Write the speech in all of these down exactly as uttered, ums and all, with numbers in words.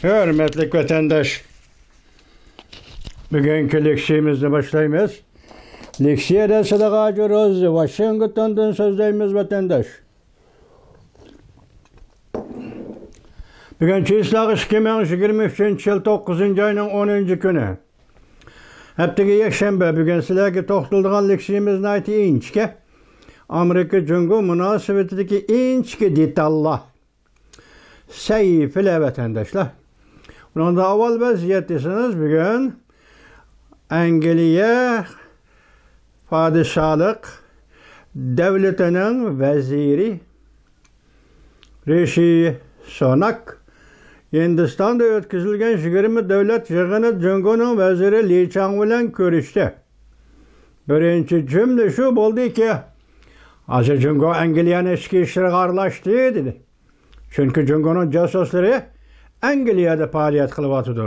ھۆرمەتلىك ۋەتەنداش، بۈگۈنكى لېكسىيىمىزنى باشلايمىز. لېكسىيەدە سىلىغا ھاجى روز ۋاشىنگتوندىن سۆزلەيمىز، ۋەتەنداش. بۈگۈن چىسلاغ ئىككى مىڭ يىگىرمە ئۈچىنچى يىل توققۇزىنچى ئاينىڭ ئونىنچى كۈنى. ھەپتىگە يەكشەنبە. بۈگۈن سىلەرگە توختىلىدىغان لېكسىيىمىز ناھايىتى ئىنچىكە. ئامېرىكا جۇڭگو مۇناسىۋىتىدىكى ئىنچىكە دېتاللار. سەھىپىلەر ۋەتەنداشلار. ئۇنىڭدا ئاۋۋال ۋەزىيەت دېسىڭىز، بۈگۈن ئەنگلىيە پادىشاھلىق دەۋلىتىنىڭ ۋەزىرى رىشى سۇناك ھىندىستاندا ئۆتكۈزۈلگەن يىگىرمە دۆلەت يىغىنىدا جۇڭگونىڭ ۋەزىرى لى چاڭ بىلەن كۆرۈشتى. بىرىنچى جۈملە شۇ بولدىكى، ھازىر جۇڭگو ئەنگلىيەنىڭ ئىچكى ئىشلىرىغا ئارىلاشتى، دېدى. چۈنكى جۇڭگونىڭ جاسۇسلىرى ئەنگلىيەدە پائالىيەت قىلىۋاتىدۇ.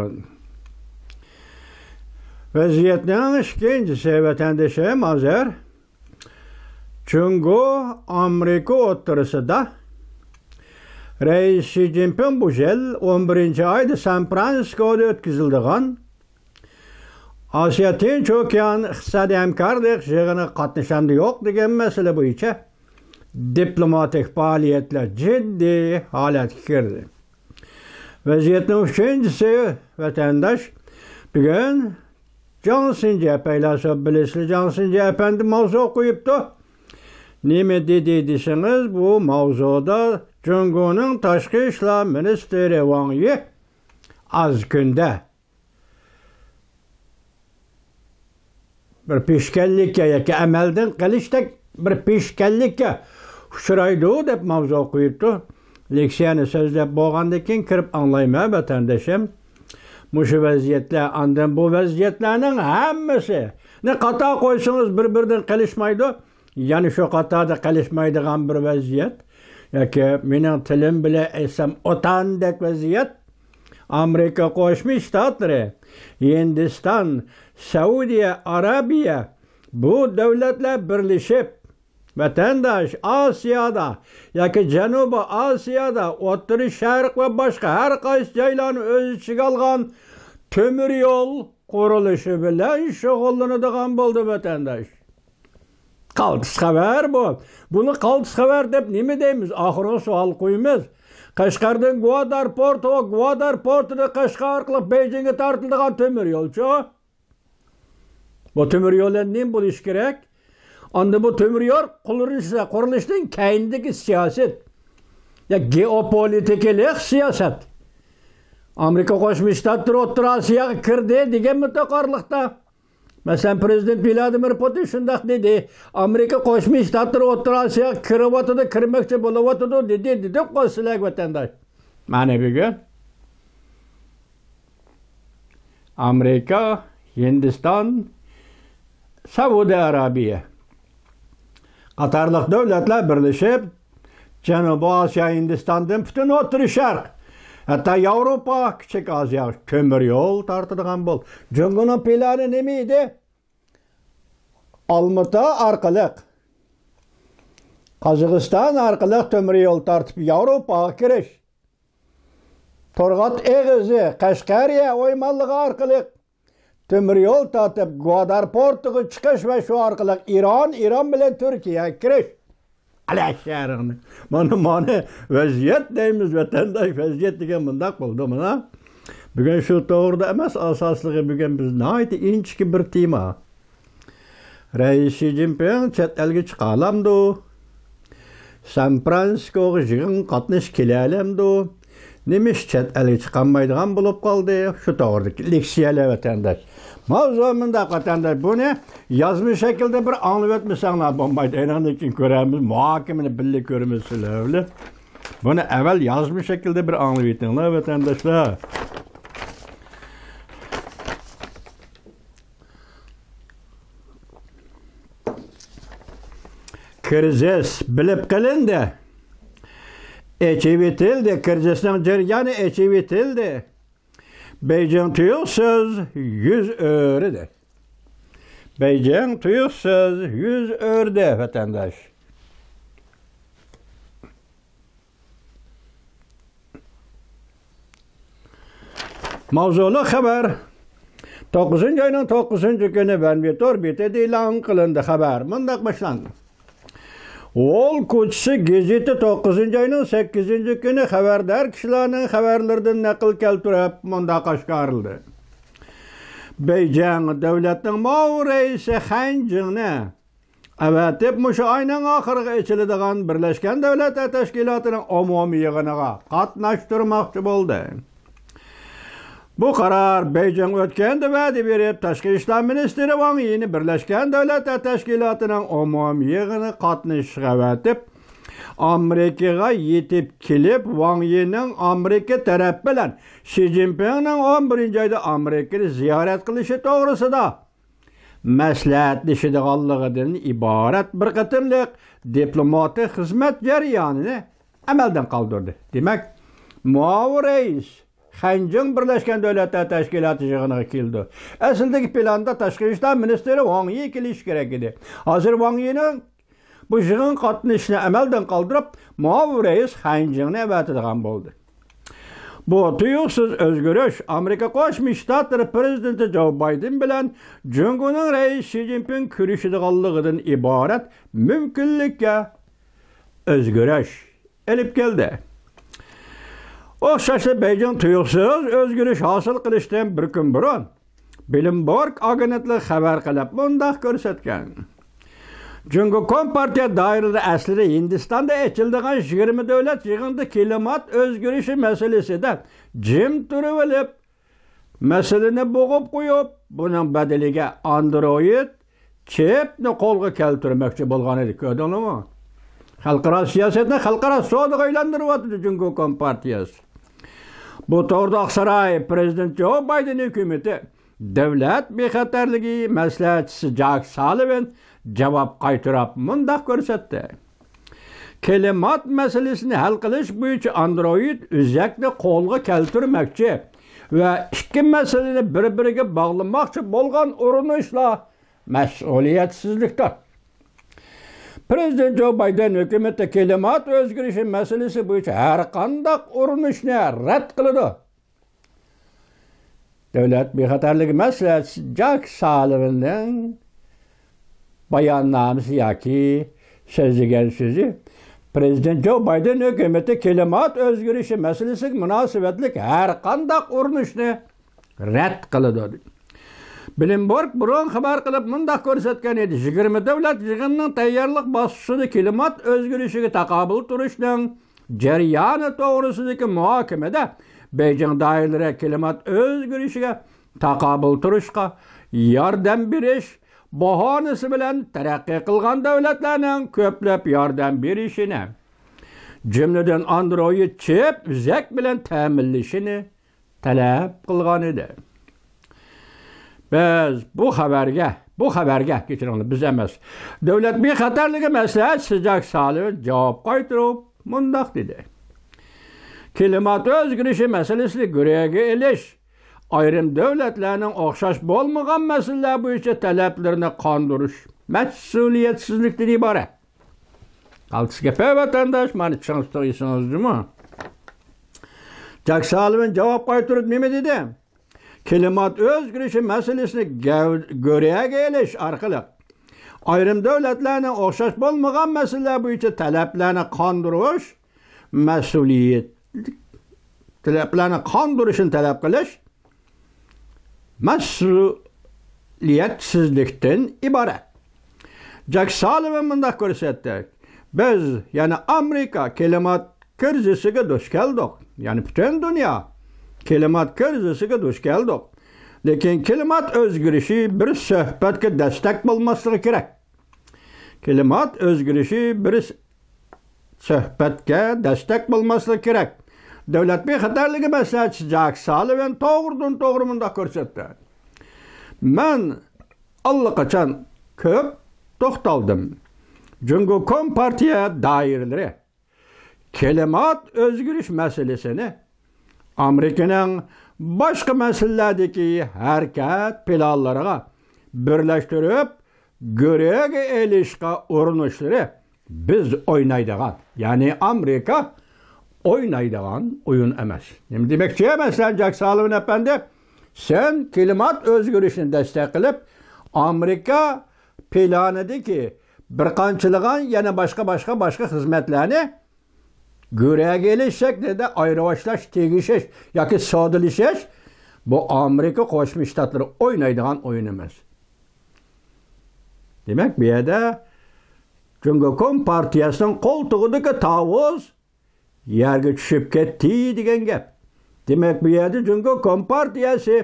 ۋەزىيەتنىڭ ئىككىنچىسى، ۋەتەندىشىم، ھازىر جۇڭگو ئامېرىكا ئوتتۇرىسىدا رەئىس شى جىنپىڭ بۇ يىل ئون بىرىنچى ئايدا سان فرانسىسكودا ئۆتكۈزۈلىدىغان ئاسىيا تىنچ ئوكيان ئىقتىسادىي ھەمكارلىق يىغىنىغا قاتنىشامدۇ يوق دېگەن مەسىلە بويىچە دىپلوماتىك پائالىيەتلەر جىددىي ھالەتكە كىردى. ۋەزىيەتنىڭ ئۈچىنچىسى، ۋەتەنداش، بۈگۈن جاڭ سىنجيە پەيلاسوپ، بىلىسىلەر، جاڭ سىنجيە ئەپەندى ماۋزۇ قويۇپتۇ. نېمە دېدى دېسىڭىز، بۇ ماۋزۇدا جۇڭگونىڭ تاشقى ئىشلار مىنىستىرى ۋاڭ يى ئاز كۈندە بىر پېشكەللىككە ياكى ئەمەلدىن قېلىشتەك بىر پېشكەللىككە ئۇچرايدۇ دەپ ماۋزۇ قويۇپتۇ. لېكسىيەنى سۆزلەپ بولغاندىن كېيىن كىرىپ ئاڭلايمەن، ۋەتەندىشىم. مۇشۇ ۋەزىيەتلەر، ئاندىن بۇ ۋەزىيەتلەرنىڭ ھەممىسىنى قاتار قويسىڭىز، بىر-بىرىدىن قېلىشمايدۇ. يەنە شۇ قاتاردا قېلىشمايدىغان بىر ۋەزىيەت. ياكى مېنىڭ تىلىم بىلەن ئېيتسام، ئوتاندەك ۋەزىيەت. ئامېرىكا قوشما شتاتلىرى، ھىندىستان، سەئۇدىيە ئەرەبىيە، بۇ دۆلەتلەر بىرلىشىپ، ۋەتەنداش، ئاسىيادا ياكى جەنۇبىي ئاسىيادا، ئوتتۇرا شەرق ۋە باشقا ھەر قايسى جايلارنى ئۆز ئىچىگە ئالغان تۆمۈر يول قۇرۇلۇشى بىلەن شۇغۇللىنىدىغان بولدى، ۋەتەنداش. قالتىس خەۋەر بۇ. بۇنى قالتىس خەۋەر دەپ نېمە دەيمىز؟ ئاخىرىغا سوئال قويىمىز. قەشقەردىن گۋادار پورتى، ئۇ گۋادار پورتىدىن قەشقەر ئارقىلىق بېيجىڭگە تارتىلىدىغان تۆمۈر يولچۇ. بۇ تۆمۈر يول ئەمدى نېمە بولۇشى كېرەك؟ ئاندىن بۇ تۆمۈر يول قۇرۇلۇشى، قۇرۇلۇشىدىن كەينىدىكى سىياسەت. يا گېئوپولىتىكىلىق سىياسەت. ئامېرىكا قوشما شتاتلىرى ئوتتۇرا ئاسىياغا كىردى دېگەن مۇتەقارلىقتا. مەسىلەن، پىرېزىدېنت ۋلادىمىر پۇتىن شۇنداق دېدى، ئامېرىكا قوشما شتاتلىرى ئوتتۇرا ئاسىياغا كىرىۋاتىدۇ، كىرمەكچى بولۇۋاتىدۇ دېدى، دېدۇققۇ سىلەرگە ۋەتەنداش. مانا بۈگۈن ئامېرىكا، ھىندىستان، سەئۇدى ئەرەبىيە قاتارلىق دۆلەتلەر بىرلىشىپ، جەنۇبىي ئاسىيا، ھىندىستاندىن پۈتۈن ئوتتۇرا شەرق، ھەتتا ياۋروپا، كىچىك ئاسىياغا تۆمۈر يول تارتىدىغان بولدى. جۇڭگونىڭ پىلانى نېمە ئىدى؟ ئالمۇتا ئارقىلىق، قازاقىستان ئارقىلىق تۆمۈر يول تارتىپ ياۋروپاغا كىرىش. تورغات ئېغىزى، قەشقەرىيە ئويمانلىقى ئارقىلىق تۆمۈر يول تارتىپ، گۋادار پورتىغا چىقىش ۋە شۇ ئارقىلىق ئىران، ئىران بىلەن تۈركىيەگە كىرىش. ئەلە شەھىرىڭنى. مانا، مانا ۋەزىيەت دەيمىز، ۋەتەنداش، ۋەزىيەت دېگەن مۇنداق بولدى، مانا. بۈگۈن شۇ توغرىدا ئەمەس، ئاساسلىقى بۈگۈن بىز ناھايىتى ئىنچىكە بىر تېما. رەئىس شى جىنپىڭ چەت ئەلگە چىقالامدۇ؟ سان فرانسىسكوغا يىغىنغا قاتنىشىپ كېلەلەمدۇ؟ نېمىش چەت ئەلگە چىقالمايدىغان بولۇپ قالدى؟ شۇ توغرىدىكى لېكسىيەلەر، ۋەتەنداش. ماۋزۇ مۇنداق، ۋەتەنداش، بۇنى يازما شەكىلدە بىر ئاڭلىۋەتمىسەڭلار بولمايدۇ. ئېنىڭدىن كېيىن كۆرەرمىز، مۇھاكىمىنى بىللە كۆرىمىز سىلەر بىلەن. بۇنى ئەۋەل يازما شەكىلدە بىر ئاڭلىۋېتىڭلار، ۋەتەنداشلار. كىرىزىس بىلىپ قېلىندى. ئېچىۋېتىلدى. كىرىزىسنىڭ جەريانى ئېچىۋېتىلدى. بېيجىڭ تۇيۇقسىز يۈز ئۆرۈدى. بېيجىڭ تۇيۇقسىز يۈز ئۆردى، ۋەتەنداش. ماۋزۇلۇق خەۋەر. توققۇزىنچى ئاينىڭ توققۇزىنچى كۈنى ۋەنۋى تور بېتىدە ئېلان قىلىندى. خەۋەر مۇنداق باشلاندى. ۋول كوچىسى گېزىتى توققۇزىنچى ئاينىڭ سەككىزىنچى كۈنى خەۋەردار كىشىلەرنىڭ خەۋەرلىرىدىن نەقىل كەلتۈرۈپ، مۇنداق ئاشكارىلىدى. بېيجىڭ دۆلەتنىڭ مۇئاۋىن رەئىسى خەن جىڭنى ئەۋەتىپ، مۇشۇ ئاينىڭ ئاخىرىغا ئېچىلىدىغان بىرلەشكەن دۆلەتلەر تەشكىلاتىنىڭ ئومۇمىي يىغىنىغا قاتناشتۇرماقچى بولدى. بۇ قارار بېيجىڭ ئۆتكەندە ۋەدە بېرىپ، تاشقى ئىشلار مىنىستىرى ۋاڭ يىنى بىرلەشكەن دۆلەتلەر تەشكىلاتىنىڭ ئومۇمىي يىغىنىغا قاتنىشىشقا ئەۋەتىپ، ئامېرىكىغا يېتىپ كېلىپ، ۋاڭ يىنىڭ ئامېرىكا تەرەپ بىلەن شى جىنپىڭنىڭ ئون بىرىنچى ئايدا ئامېرىكىنى زىيارەت قىلىشى توغرىسىدا مەسلىھەتلىشىدىغانلىقىدىن ئىبارەت بىر قېتىملىق دىپلوماتىك خىزمەت جەريانىنى ئەمەلدىن قالدۇردى. دېمەك، مۇئاۋىن رەئىس خەن جىڭ بىرلەشكەن دۆلەتلەر تەشكىلاتى يىغىنىغا كېلىدۇ. ئەسلىدىكى پىلاندا تاشقى ئىشلار مىنىستىرى ۋاڭ يى كېلىشى كېرەك ئىدى. ھازىر ۋاڭ يىنىڭ بۇ يىغىنغا قاتنىشىشنى ئەمەلدىن قالدۇرۇپ، مۇئاۋىن رەئىس خەن جىڭنى ئەۋەتىدىغان بولدى. بۇ تۇيۇقسىز ئۆزگىرىش ئامېرىكا قوشما شتاتلىرى پىرېزىدېنتى جو بايدېن بىلەن جۇڭگونىڭ رەئىسى شى جىنپىڭ كۆرۈشىدىغانلىقىدىن ئىبارەت مۇمكىنلىككە ئۆزگىرىش ئېلىپ كەلدى. ئوخشاشلا بېيجىڭ تۇيۇقسىز ئۆزگىرىش ھاسىل قىلىشتىن بىر كۈن بۇرۇن بلومبېرگ ئاگېنتلىقى خەۋەر قىلىپ مۇنداق كۆرسەتكەن. جۇڭگو كومپارتىيە دائىرىلىرى ئەسلىدە ھىندىستاندا ئېچىلىدىغان يىگىرمە دۆلەت يىغىنىدا كىلىمات ئۆزگىرىشى مەسىلىسىدە جىم تۇرۇۋېلىپ، مەسىلىنى بوغۇپ قويۇپ، بۇنىڭ بەدىلىگە ئاندرويىد چىپنى قولغا كەلتۈرمەكچى بولغان ئىدى. كۆردۈڭلارمۇ؟ خەلقئارا سىياسەتنى خەلقئارا سودىغا ئايلاندۇرۇۋاتىدۇ جۇڭگو كومپارتىيەسى. بۇ توغرىدا ئاقساراي پىرېزىدېنت جو بايدېن ھۆكۈمىتى دۆلەت بىخەتەرلىكى مەسلىھەتچىسى جاك سالىۋېن جاۋاب قايتۇرۇپ مۇنداق كۆرسەتتى. كىلىمات مەسىلىسىنى ھەل قىلىش بويىچە ئاندرويىد ئۆزەكنى قولغا كەلتۈرمەكچى ۋە ئىككى مەسىلىنى بىر-بىرىگە باغلىماقچى بولغان ئۇرۇنۇشلار مەسئۇلىيەتسىزلىكتۇر. پىرېزىدېنت جو بايدېن ھۆكۈمىتى كىلىمات ئۆزگىرىشى مەسىلىسى بويىچە ھەرقانداق ئۇرۇنۇشنى رەت قىلىدۇ. دۆلەت بىخەتەرلىكى مەسلىھەتچىسى جاك سالىۋېننىڭ باياننامىسى ياكى سۆزلىگەن سۆزى پىرېزىدېنت جو بايدېن ھۆكۈمىتى كىلىمات ئۆزگىرىشى مەسىلىسىگە مۇناسىۋەتلىك ھەرقانداق ئۇرۇنۇشنى رەت قىلىدۇ. بلومبېرگ بۇرۇن خەۋەر قىلىپ مۇنداق كۆرسەتكەن ئىدى، يىگىرمە دۆلەت يىغىنىنىڭ تەييارلىق باسقۇچىدا كىلىمات ئۆزگىرىشىگە تاقابىل تۇرۇشنىڭ جەريانى توغرىسىدىكى مۇھاكىمىدە بېيجىڭ دائىرىلىرى كىلىمات ئۆزگىرىشىگە تاقابىل تۇرۇشقا ياردەم بېرىش باھانىسى بىلەن تەرەققىي قىلغان دۆلەتلەرنىڭ كۆپلەپ ياردەم بېرىشىنى، جۈملىدىن ئاندرويىد چىپ ئۆزەك بىلەن تەمىنلىشىنى تەلەپ قىلغان ئىدى. بىز بۇ خەۋەرگە، بۇ خەۋەرگە، كەچۈرۈڭلار، بىز ئەمەس، دۆلەت بىخەتەرلىكى مەسلىھەتچىسى جاك سالىۋېن جاۋاب قايتۇرۇپ مۇنداق دېدى: كىلىمات ئۆزگىرىشى مەسىلىسىنى گۆرۈگە ئېلىش، ئايرىم دۆلەتلەرنىڭ ئوخشاش بولمىغان مەسىلىلەر بويىچە تەلەپلىرىنى قاندۇرۇش مەسئۇلىيەتسىزلىكتىن ئىبارەت. قالتىس گەپ ۋەتەنداش، مانا چىڭ تۇتۇڭ ئېسىڭىزدىمۇ؟ جاك سالىۋېن جاۋاب قايتۇرۇپ نېمە دېدى؟ كىلىمات ئۆزگىرىشى مەسىلىسىنى گەۋ-، گۆرۈگە ئېلىش ئارقىلىق ئايرىم دۆلەتلەرنىڭ ئوخشاش بولمىغان مەسىلىلەر بويىچە تەلەپلەرنى قاندۇرۇش مەسئۇلىيەت، تەلەپلەرنى قاندۇرۇشىنى تەلەپ قىلىش مەسئۇلىيەتسىزلىكتىن ئىبارەت. جاك سالىۋېن مۇنداق كۆرسەتتى: بىز، يەنى ئامېرىكا كىلىمات كىرىزىسىگە دۇچ كەلدۇق. يەنى پۈتۈن دۇنيا كىلىمات كىرىزىسىگە دۇچ كەلدۇق. لېكىن كىلىمات ئۆزگىرىشى بىر سۆھبەتكە دەستەك بولماسلىقى كېرەك. كىلىمات ئۆزگىرىشى بىر سۆھبەتكە دەستەك بولماسلىقى كېرەك. دۆلەت بىخەتەرلىكى مەسلىھەتچىسى جاك سالىۋېن توغرىدىن توغرا مۇنداق كۆرسەتتى: مەن ئاللىقاچان كۆپ توختالدىم. جۇڭگو كومپارتىيە دائىرىلىرى كىلىمات ئۆزگىرىش مەسىلىسىنى ئامېرىكىنىڭ باشقا مەسىلىلەردىكى ھەرىكەت پىلانلىرىغا بىرلەشتۈرۈپ، گۆرۈگە ئېلىشقا ئۇرۇنۇشلىرى بىز ئوينايدىغان، يەنى ئامېرىكا ئوينايدىغان ئويۇن ئەمەس. نېمە دېمەكچى ئەمەسسەن، جاك سالىۋان ئەپەندى؟ سەن كىلىمات ئۆزگىرىشىنى دەستەك قىلىپ، ئامېرىكا پىلانىدىكى بىر قانچىلىغان يەنە باشقا، باشقا، باشقا خىزمەتلەرنى گۆرەگە ئېلىش شەكلىدە ئايرىۋاشلاش، تېگىشىش ياكى سودىلىشىش، بۇ ئامېرىكا قوشما شتاتلىرى ئوينايدىغان ئويۇن ئەمەس. دېمەك، بۇ يەردە جۇڭگو كومپارتىيەسىنىڭ قولتۇقىدىكى تاۋۇز يەرگە چۈشۈپ كەتتى دېگەن گەپ. دېمەك، بۇ يەردە جۇڭگو كومپارتىيەسى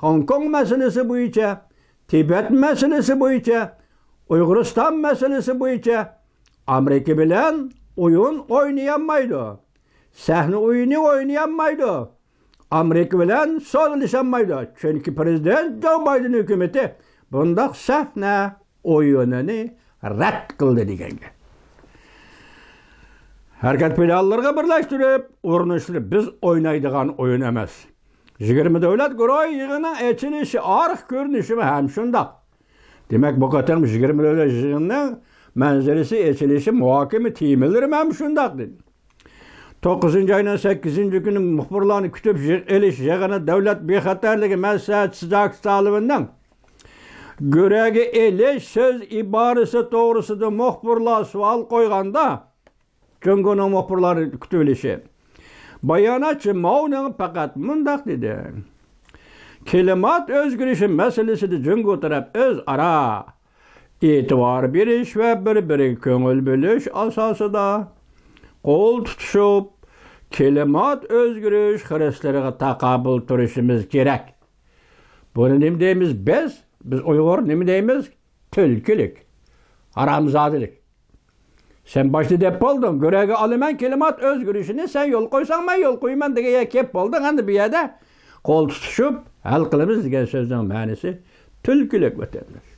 خوڭكوڭ مەسىلىسى بويىچە، تىبەت مەسىلىسى بويىچە، ئۇيغۇرىستان مەسىلىسى بويىچە ئامېرىكا بىلەن ئويۇن ئوينىيالمايدۇ. سەھنە ئويۇنى ئوينىيالمايدۇ. ئامېرىكا بىلەن سودىلىشالمايدۇ. چۈنكى پىرېزىدېنت جو بايدېن ھۆكۈمىتى بۇنداق سەھنە ئويۇنىنى رەت قىلدى دېگەن گەپ. ھەرىكەت پىلانلىرىغا بىرلەشتۈرۈپ ئۇرۇنۇشلىرى بىز ئوينايدىغان ئويۇن ئەمەس. يىگىرمە دۆلەت گۇرۇھى يىغىنىنىڭ ئېچىلىشى ئارقا كۆرۈنۈشىمۇ ھەم شۇنداق. دېمەك، بۇ قېتىم يىگىرمە دۆلەت يىغىنىنىڭ مەنزىرىسى، ئېچىلىشى، مۇھاكىمە تېمىلىرىمۇ ھەم شۇنداق، دېدى. توققۇزىنچى ئاينىڭ سەككىزىنچى كۈنى مۇخبىرلارنى كۈتۈپ يىغ-، ئېلىش يىغىنى دۆلەت بىخەتەرلىكى مەسلىھەتچىسى جاك سالىۋاننىڭ گۆرەگە ئېلىش سۆز ئىبارىسى توغرىسىدا مۇخبىرلار سوئال قويغاندا، جۇڭگونىڭ مۇخبىرلارنى كۈتۈۋېلىشى. باياناتچى ماۋنىڭ پەقەت مۇنداق دېدى: كىلىمات ئۆزگىرىشى مەسىلىسىدە جۇڭگو تەرەپ ئۆزئارا ئېتىبار بېرىش ۋە بىر-بىرىگە كۆڭۈل بۆلۈش ئاساسىدا قول تۇتۇشۇپ، كىلىمات ئۆزگىرىش خىرىسلىرىغا تاقابىل تۇرۇشىمىز كېرەك. بۇنى نېمە دەيمىز بىز؟ بىز ئۇيغۇر نېمە دەيمىز؟ تۈلكىلىك، ھارامزادىلىك. سەن باشتا دەپ بولدۇڭ، گۆرەگە ئالىمەن كىلىمات ئۆزگىرىشىنى، سەن يول قويساڭ، مەن يول قويىمەن دېگەن يەرگە كەپ بولدۇڭ. ئەمدى بۇ يەردە قول تۇتۇشۇپ ھەل قىلىمىز دېگەن سۆزنىڭ مەنىسى تۈلكىلىك، ۋەتەنداش.